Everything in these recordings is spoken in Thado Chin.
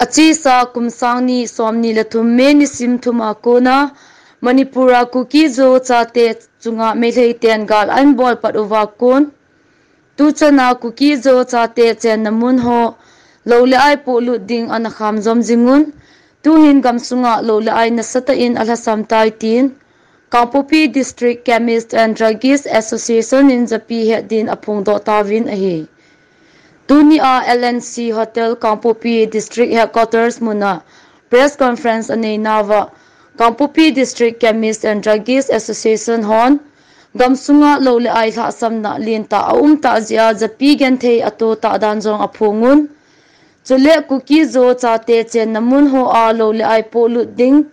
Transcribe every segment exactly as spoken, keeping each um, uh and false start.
Achesa kum sang ni som ni le thum May nisim thum a kona Manipur a Kuki Zo chate chunga Meitei ten gal ahin bol pat uva kon, tuchana Kuki Zo chate chenna mun ho lou le ai polut ding ana kham jom jingun, tuhin gamsunga lou le ai nasatah in alhasam tai tin Kangpokpi District Chemist and Druggist Association in japi het din aphongdoh tauvin ahi. Tunia L and C Hotel Kangpokpi District Headquarters muna press conference aneinauva, Kangpokpi District Chemist and Druggist Association hon gamsunga lou le ai lhahsamna lentah aum tah jeh a japi genthei ato tah dan jong aphongun. Chule Kuki Zo chate chenna mun hoa lou le ai polut ding,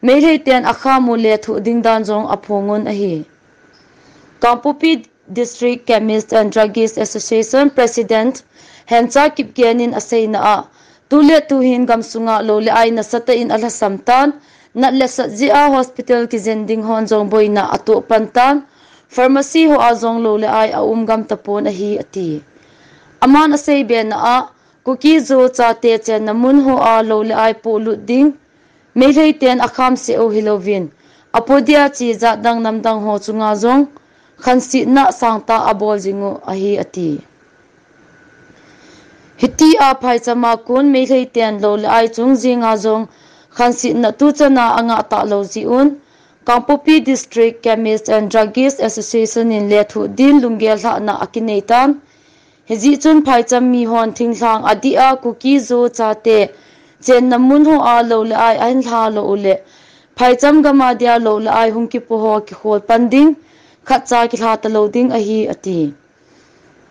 Meitei ten akham u lethuh ding dan jong aphongun ahi. Kangpokpi District Chemist and Druggist Association President Hencha Kipgen in aseina a, tule tuhin gamsunga lou le ai nasatah in alhasam tan, nat le sat jeh a hospital kijen ding hon jong boina atoh pan tan, pharmacy hoa jong lou le ai aum gam tapon ahi ati. Aman aseibena a, Kuki Zo chate chenna mun hoa lou le ai polut ding, Meitei ten akham seh u hilouvin, apodia che jat dang namdang ho chunga jong khansetna sangtah abol jing u ahi ati. Hitia phaichama kon Meitei ten lou le ai chung jenga jong khansetna tuchana angah talou jeh un, Kangpokpi District Chemist and Druggist Association in lethuh din lunggel lhahna akinei tan, hijeh chun phaicham mihon thinglhang adih a Kuki Zo chate chenna mun hoa lou le ai ahin lha lou uleh, phaicham gam a dia lou le ai hung kipo ho kikhol pan ding, khatcha kilha talou ding ahi ati.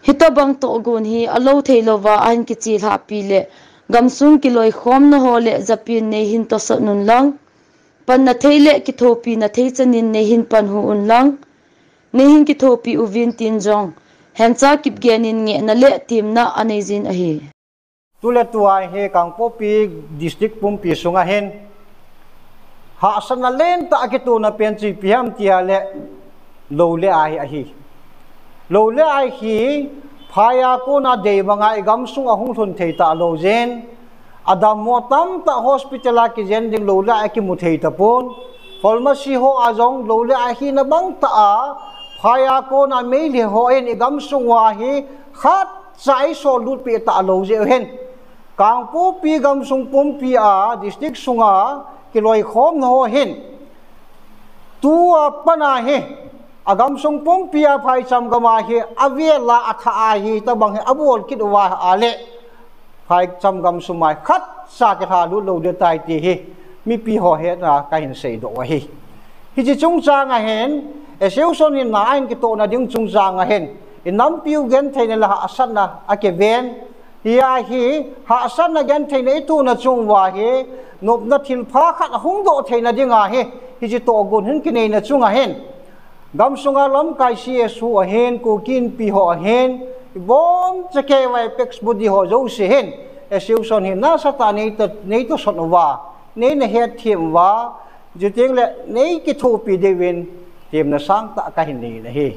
Hitobang tohgon hi alou theilouva ahin kiche lhahpi leh, gamsung kiloikhomna ho le japin neihin tosot un lang, panna thei le kithopina thei chanin neihin panhu un lang, neihin kithopi uvin tin jong Hencha Kipgen in ngehna le temna aneijin ahi. Tule tua hi Kangpokpi District pumpi sunga hin hahsatna lentah akitona pen chu ipi ham tia leh, lou le ai ahi. Lou le ai hi phaiya kona deibanga igamsunga hung lhun thei talou jin, adammo tamtah hospital a kijen ding lou le ai akimu thei tapon, pharmacy hoa jong lou le ai hina bangtah a phaiya kona Meitei hon igamsung uva hi khatcha eisollut peh talou jeh u hin, Kangpokpi gamsung pumpi a district sunga kiloikhomna ho hin, tua pat a hi agamsung pumpi a phaicham gam a hi avela athah a hitobang hi abol kit uva ahileh, phaicham gamsung a khatcha kilhalut lou ding tai ti hi mipi ho hetna kahin seidoh u ahi. Hiche chungchang a hin, association in na ahin kitohna ding chungchang a hin, inampiu gentheina le hahsatna akiven, hia hi hahsatna gentheina itona chung uva hi nopna thilpha khat ahung doh theina dinga hi, hiche tohgon hin kineina chunga hin, gamsunga lamkai C S O ahin, Kuki Inpi ho ahin, iboncha K Y Apex body ho jouse hin, association hi nasatah a neito, neitosot uva, neina hetthem uva, chuteng le neikithopi diuvin temna sangtah kahin nei ahi.